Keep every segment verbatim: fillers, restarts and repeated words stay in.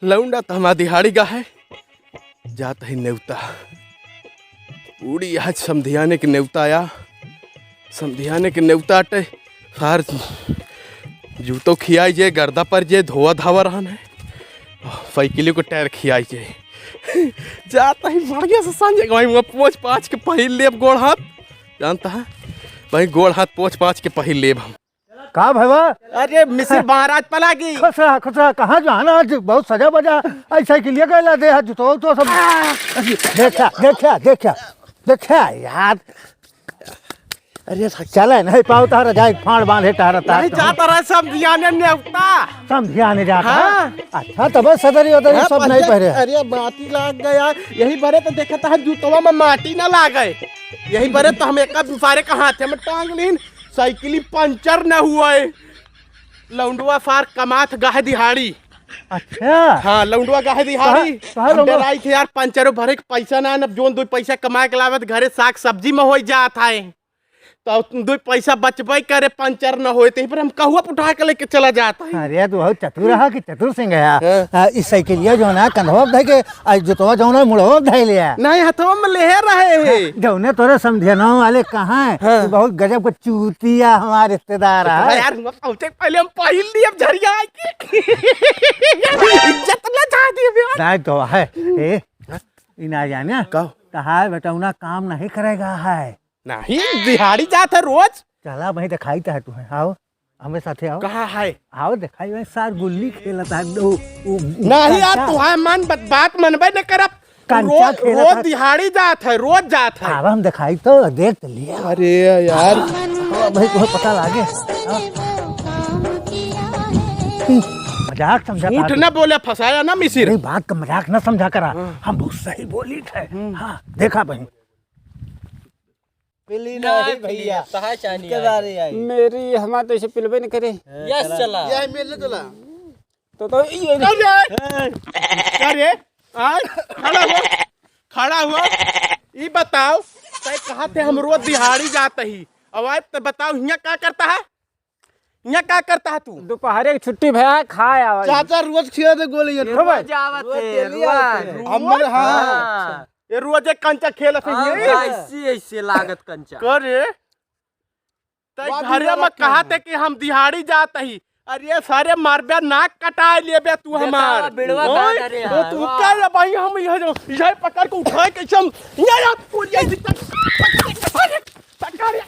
लौंडा त हमार दिहाड़ी गा है, जात ही नेवता। पूड़ी आज समधियाने के नेवता आया, समधियाने के नेवता अटे। सार जूतो खियाई जे, गर्दा पर जे, धोवा धावा रहन है, साइकिलियो के टायर खियाई जे। जात ही बढ़िया से संजय गवाई मुआ पोंछ पाछ के पहिर लेब गोड़ हाथ, जानता है भाई, गोड़ हाथ पोंछ पाछ के पहिर लेब हम। का भवा? अरे मिसिर महाराज पलागी। खुश रहा, खुश रहा। कहाँ जाना आज? बहुत सजा बजा। ऐसा के लिए गैला दे हाथ जुतो तो सब। देखा, देखा, देखा, देखा यार। अरे सा- चले नहीं पाओ तारा जाए फाड़ बांधे तारा तार नहीं तो। जाता रहे समधियाने नेवता। समधियाने जाता है? हाँ। अच्छा तब सदरी उदरी हाँ, सब नहीं पहरे। अरे माटी लाग गया। यही बरे तो देखता है जूतवा में माटी ना लागे। यही बरे तो हम एक दूसरे के हाथे में टांग लीन। साइकिली पंचर न हुआ है। लौंडवा सार कमात गाह दिहाड़ी। अच्छा। हाँ, लौंडवा गाह दिहाड़ी। कहाँ, कहाँ हम लौंडवा? डराई थे यार, पंचरो भरे के पैसा ना, अब जोन दो पैसा कमाए के लावत घरे साग सब्जी में हो जात है। तो दो पैसा बचबे करे, पंचर न होए, तो पर हम कहुआ उठा के लेके चला जात है। अरे, तू बहुत चतुर है कि चतुर सिंह है। हाँ। आ, इस साइकिलिया जो ना कंधवा पे धइ के आज जुतवा जौन है, मुड़वा धइ लिया। नहीं, हथवा में लेहे रहे हैं। जौने तोरे समधियनवा वाले कहाँ है? हाँ। तू बहुत गजब का चूतिया हमार रिश्तेदार तो है। यार, हुआ पहुँचे के पहले हम पहिल लिए अब झरिया आए के। इज्जत ना जा दिए बे। नहीं तो है। ए, ई ना जाने। का? तहार बेटौना काम नहीं करेगा है। नहीं, दिहाड़ी जात है रोज। चला, वहीं दिखाई तो है तुम्हें। आओ। हमें साथे आओ। कहाँ है? आओ देखाई भाई, सार गुल्ली खेलत है। उ, उ, उ, नहीं यार, कंचा। तुम्हारे मन बत-, बात मनबे न करब। कंचा रोज, खेलत रोज है। दिहाड़ी जात है, रोज जात है। अब हम देखाई तो देख तो लिया। अरे यार। तो भाई तुम्हें पता लागे। हाँ। मजाक समझा झूठ करा तू। ना बोले, फंसाया ना मिसिर। अरे बात का मजाक ना समझा करा। हाँ। हम बहुत सही बोली थे। हम्म। हाँ, देखा भाई। मिली ना, नहीं भैया। कहाँ चाहनी इसके आई? बारे आई। मेरी हमार तो इसे पिलबे न करे। हाँ, यस, चला। चला। यही मिल चला। तो, तो ये अरे! अरे! आय, खड़ा हुआ। खड़ा हुआ। ई बताओ, तै कहा थे हम रोज दिहाड़ी जात ही। अब आए तो बताओ, हियाँ का करता है? हियाँ का करता है तू? दोपहरे की छुट्टी भया, खाए आवा। चाचा रोज खिया दे गोली ये। रोज आवत रोज है, daily रोज। आवत है। हमर, हाँ। हाँ। ये रोज एक कंचा खेलत है आओ ये। ऐसे, ऐसे लागत कंचा। करे? तै वाह, घरे वाह, में वाह, कहा थे कि हम दिहाड़ी जात ही। अरे सारे मारबे, नाक कटाए लेबे तू हमार। बिड़वा ओए, का करे तो है? तू वाह। का ले भाई, हम यह जो, यह पकड़ के उठाए कैसे हम, ये यार, पूरी ऐसी तक, तक, तक, तक,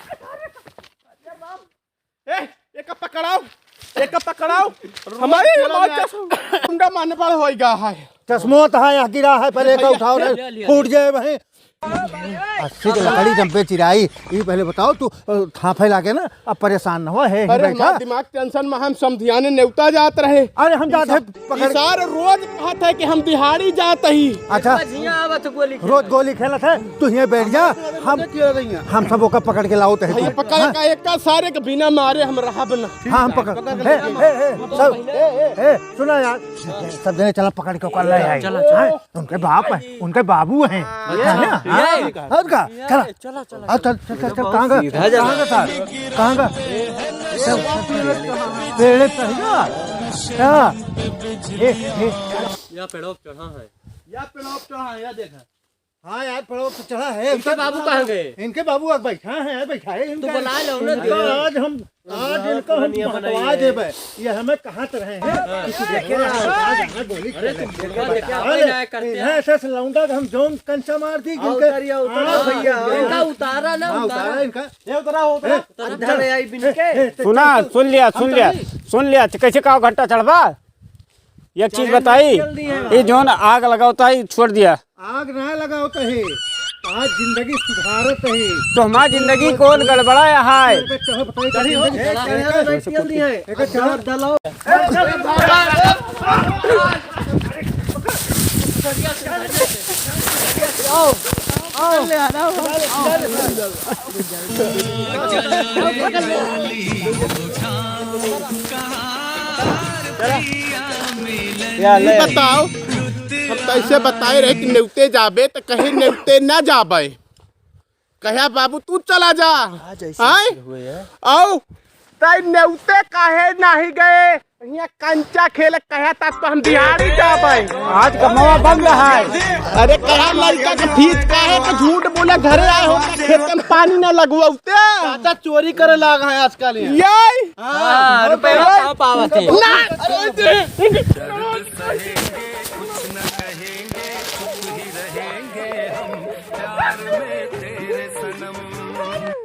ए, एका पकड़ाओ, एका पकड़ाओ। हमारे चलो हमारे यार। चस-, कुंडा मारने वाला होएगा है। चश्मो तो है, यहाँ गिरा है, पहले एका भैया, उठाओ, लिया, लिया, फूट लिया। जाए भाई। अस्सी के लकड़ी जब बेच रही, ये पहले बताओ तू, अ, थाफे लागे ना, अब परेशान न हो, है, अरे बैठा। हमार दिमाग tension में, हम समधियाने नेवता जात रहे। अरे हम जात है, पकड़। इसार रोज कहत है कि हम दिहाड़ी जात ही। अच्छा। रोज हियाँ आवत गोली खेलत। रोज गोली खेलत है, तू हियाँ बैठ जा, हम, हम सब ओका पकड़ के लाओ तहे भैया, तू। पकड़ हाँ? का एक का सारे के बिना मारे हम रहब ना। हाँ, हम पकड़, पकड़ के हे, ले हे, हे, सब, हे, हे, सुना यार, सब जने चला पकड़ के ओका ले आई। चला, चला। हाँ, उनके बाप है, उनके बाबू हैं। हाँ, जाने? हाँ, ये। और का? चला। चला, चला, आ, चल, चल, चल, चल, कहाँ गा? सीधा जा। कहाँ गा सार? कहाँ गा? चल, चल, चल, चल। पेड़े पे है ना? हाँ। ए, ए। या पेड़ों पे चढ़ा है। या पेड़ों पे चढ़ा है, या देखा। हाँ यार, पेड़ों पे चढ़ा है। इनके बाबू कहाँ गए? इनके बाबू अब बैठा है, बैठा है। तू इनका, बुला लो ना, इनका दे। आज हम आज इनका हम पुरनिया बतवा देबे, ये हमें कहाँ से रहे हैं? हाँ। किसी देखे ना, आज यहाँ गोली अरे, खेले। तुम देखा, देखा, अरे, कोई ना करते हैं। ऐसे ऐसे लौंडा के हम जौन कंचा मार दी, हाँ, जिनके उतारिया, उतारा हाँ, भैया। इनका उतारा ना, हाँ, उतारा। उतारा इनका। ये उतारा हो, उतारा। ए, अंदर ए, आई बिन ए, के। ए, सुना, चल, सुन लिया, हम सुन लिया, चली। सुन लिया, तो कैसे का घंटा चढ़बा? एक चीज चल, बताई, चल दिए। ये जौन आग लगावता है, छोड़ दिया। आग ना लगाओ तहे, आज जिंदगी सुधारत है। तो हमार जिंदगी कौन गड़बड़ाया है? एकर चढ़ बताई का चढ़ी हो, जिंदगी ए, सुधारत चढ़ी हो, है। बैठ जल्दी है। एकर चढ़ डालो। आओ, आओ। या ई ले। बताओ, हम कैसे बताए रहे कि नेवते जाबे, तो कहे नेवते ना जाबे। कहे, "बाबू, तू चला जा।" आज ऐसे आय? ऐसे हुए यार। आओ, तै नेउते काहे नाही गए? हियाँ कंचा खेले कहे ता तो हम दिहाड़ी जाबे। आज कमवा बंद है। अरे कहा लड़का के फीस काहे के झूठ बोले, घरे आए हो खेत में पानी ना लगवाते। चाचा चोरी करे लाग हैं आजकल ये। ये? हाँ, रुपया पावा, पावा थे। ना, अरे,